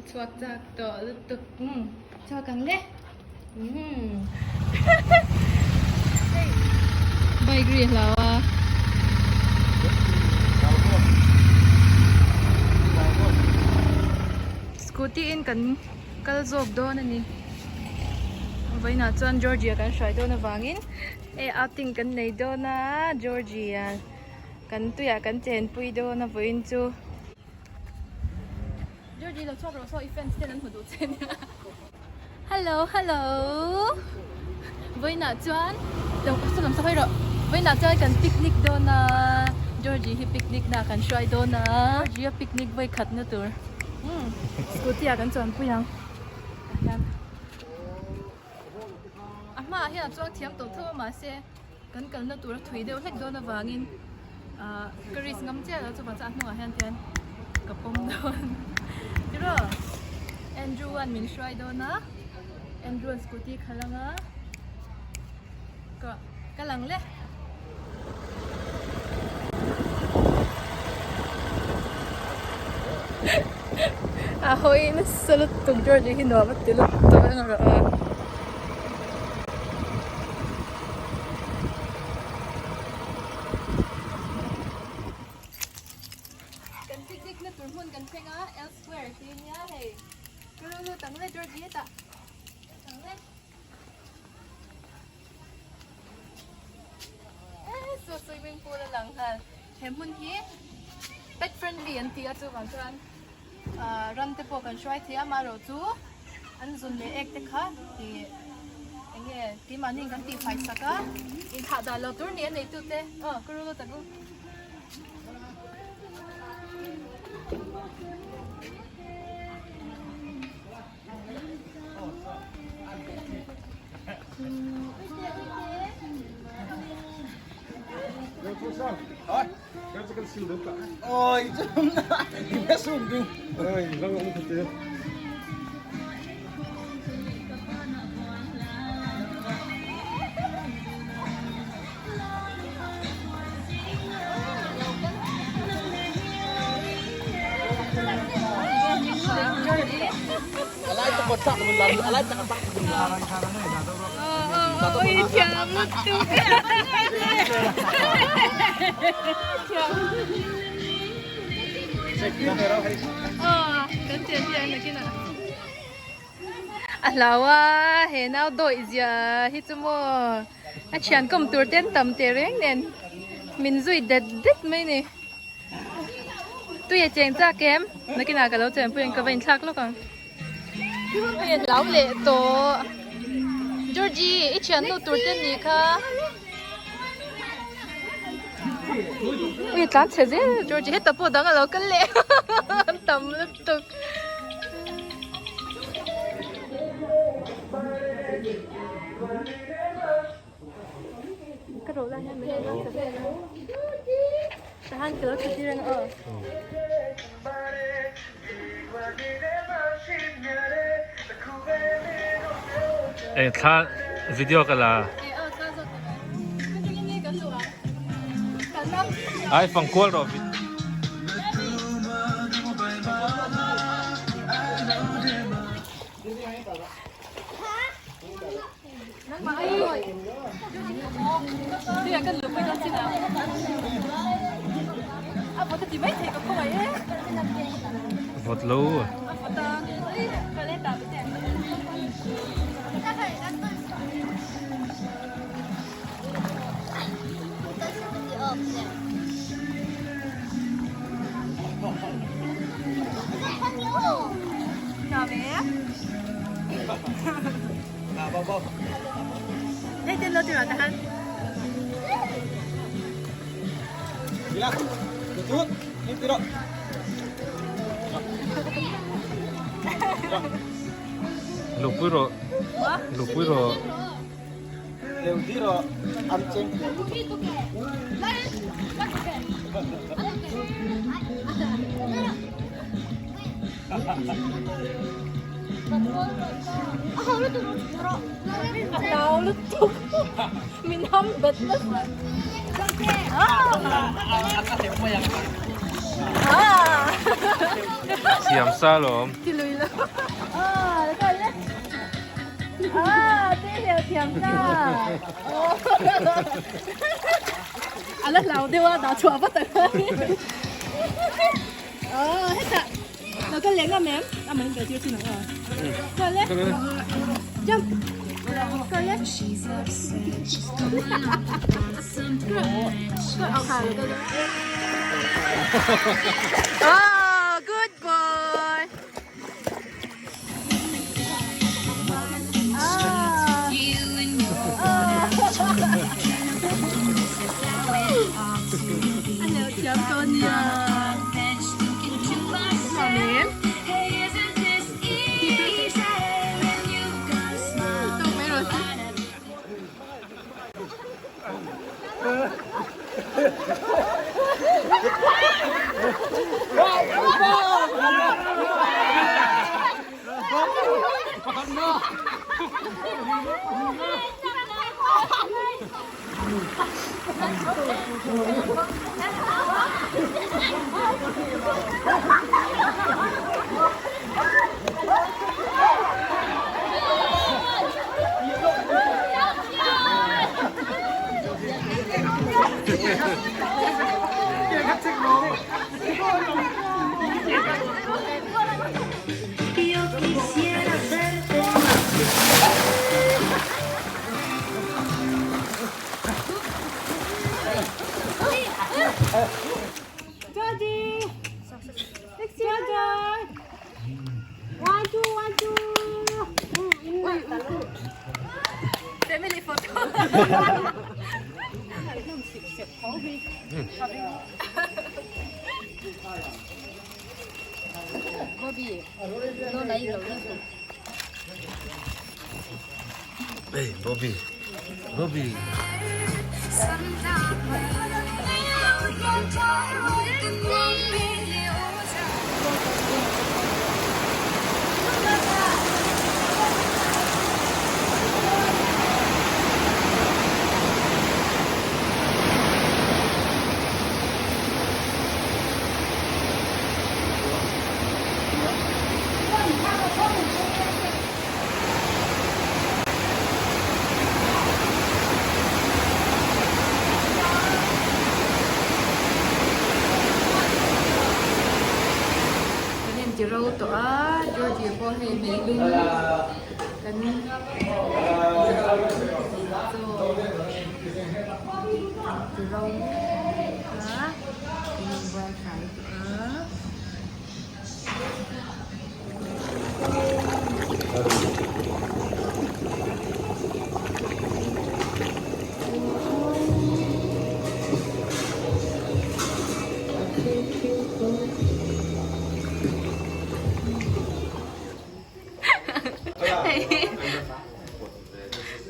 Chhuak chak tawh lutuk umm chhuak ang le umm hei bike ri a hlau a. Scooty in kan kal zawk dawn a ni vawiinah chuan Georgia kan hruai dawn avangin hei outing kan nei dawn a Georgia kan tuiah kan chenpui dawn a vawiin chu. Georgie lo chhuak rawh saw i fans ten an hmu duh che nia. Hello hello Vawiinah chuan lo saw lam saw hawi rawh Vawiinah chuan kan picnic dawn a Georgie hi picnic na kan hruai dawn a Georgie a picnic vawi khat na tur umm scooty ah kan chuan pui ang tah hian a hmaah hian a chuang thiam tawh tho a mahse Kan kalna tur a thui deuh hlek dawn avangin ahh ka risk ngam chiah lo chuvang chuan a hnungah hian tian ka pawm dawn tiraw Andrew an min hruai dawn a Andrew an scooty khalh anga ka ka lang le. A hawi nasa lutuk George hi nuam a ti lutuk a rawh a. Kan picnic na tur hmun kan thleng a L square tih ania hei ka lo lut ang le Georgie hetah ang le eh saw swimming pool a lang nghal he hmun hi pet friendly an ti a chuvang chuan ah ram te pawh kan hruai thei a amaherawhchu An zun leh ek te kha tih eng nge keimahni in kan tih fai sak a, inthah dah lo tur ni a neitu te aw ka rul tak u. A hlau a he nau dawih zia hi chu maw a thian kawm tur te an tam teh reng nen min zui det det mai ni tui a cheng chak em nakinah ka lo chenpui ang ka va inthlak lawk ang. Hei an lau leh tawh Georgie i thiannu tur te ni kha ui tlan chhe zel Georgie heta pawh dang alo kal leh an tam lutuk. Ka rawh lai hian min rawn chhe vel a tahan ka lo thut tir ang aw. Eng thla video ka la. Ai fang kual rawh. Vawt lo. Lupui rawh lupui rawh. Hlau lutuk min ham bet nasa. Ah! Thiam sa lawm. Ti lui lo. Ah, ka le. Ah, te hel thiam sa. Oh. Ala hlau deuh a dah chhuah vat ang. Oh, hetah. Lo ka leng ngam em? A mah in kal tir chin ang aw. Ka le. Jump. Ka le. Oh, good boy. Ah. A hel thiam tawh nia. Family photo. Hey, Bobby. Bobby. Kan inti ro tawh a, Georgie pawh hei meilum kan chaw ti ro mek a, kan inbuatsaih tawh a.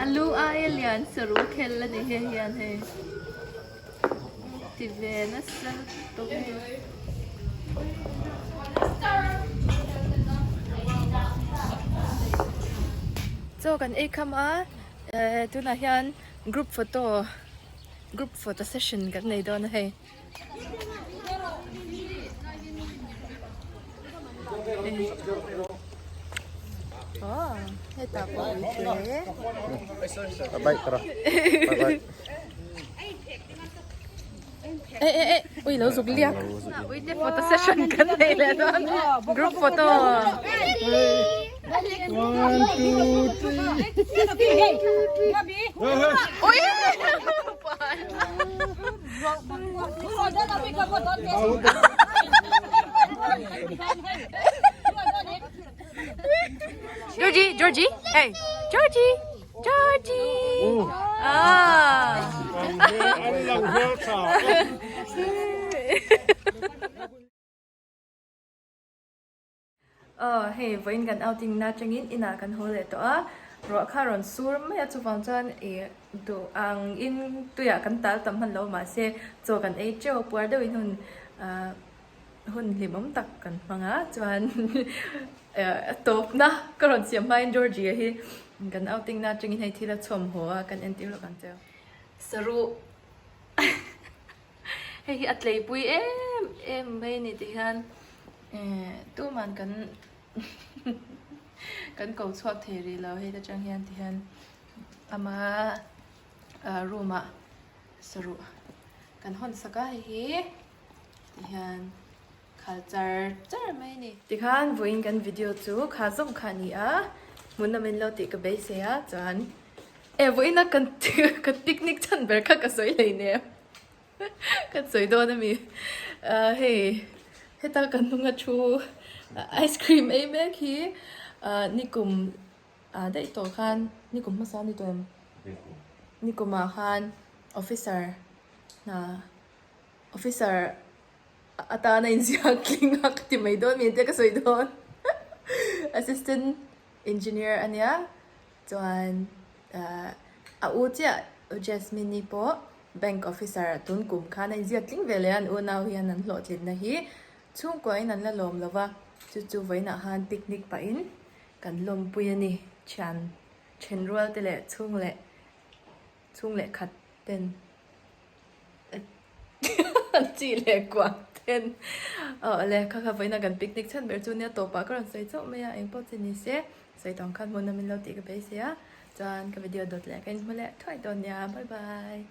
A lu aia lian saru khel a ni hei hian hei. Ti ve nasa lutuk hei. Chaw kan ei kham a eh tunah hian group photo group photo session kan nei dawn a hei. Aw hetah pawh ui hle. Eh eh eh ui lo zuk liak ui te photo session kan nei leh dawn group photo. One, two, three. Ui Georgie Georgie hey Georgie Georgie! Ah! Aw hei vawiin kan outing na atangin inah kan haw leh tawh a, ruah kha rawn sur mai a chuvang chuan ih duh ang in tuiah kan tal tam hman lo mahse chaw kan ei teuh a puar deuhin hun ah Hun hlimawm tak kan hmang a, chuan tawpna ka rawn siam hmain Georgie hi kan outing na atangin hei thil a chhawm haw a, kan entir lawk ang cheu. Saruh. Hei hi a tleipui em em mai a ni ti hian eh tuman kan kan ko chhuak thei rih lo hei atang hian ti hian ama ah room ah saruh kan hawn sak a hei hi ti hian khal char char mai a ni. Tikhan vawiin kan video chu kha zawng kha a ni a hmun awm in lo tih ka beisei a chuan eh vawiin a kan kan picnic chhan ber kha ka sawi hleinem. Kan sawi dawn a mi ah hei heta kan hnunga thu ice cream ei mek hi ah nikum ah daih tawh khan nikum hmasa a ni tawh em nikum ah khan officer hna officer atana inziak tling a ka ti mai dawn mi tia ka sawi dawn assistant engineer a nia chuan ah a u chiah u Jasmine-i pawh. Bank officer ah tun kum khan a inziak tling ve leh a, an unau hian an hlawhtlinna hi chhungkuain an la lawm lo va, chu chu vawiinah khan picnic pahin kan lawmpui a ni. Thian then rual te leh chhung leh chhung leh khat ten chi leh kuang ten aw le kha kha vawiinah kan picnic chhan ber chu nia tawpah ka rawn sawi chauh mai a, engpawh chi ni se sawi tawng khan hmun a min lo tih ka beisei a. Chuan ka video dawt leh ka inhmu leh thuai dawn nia bye bye.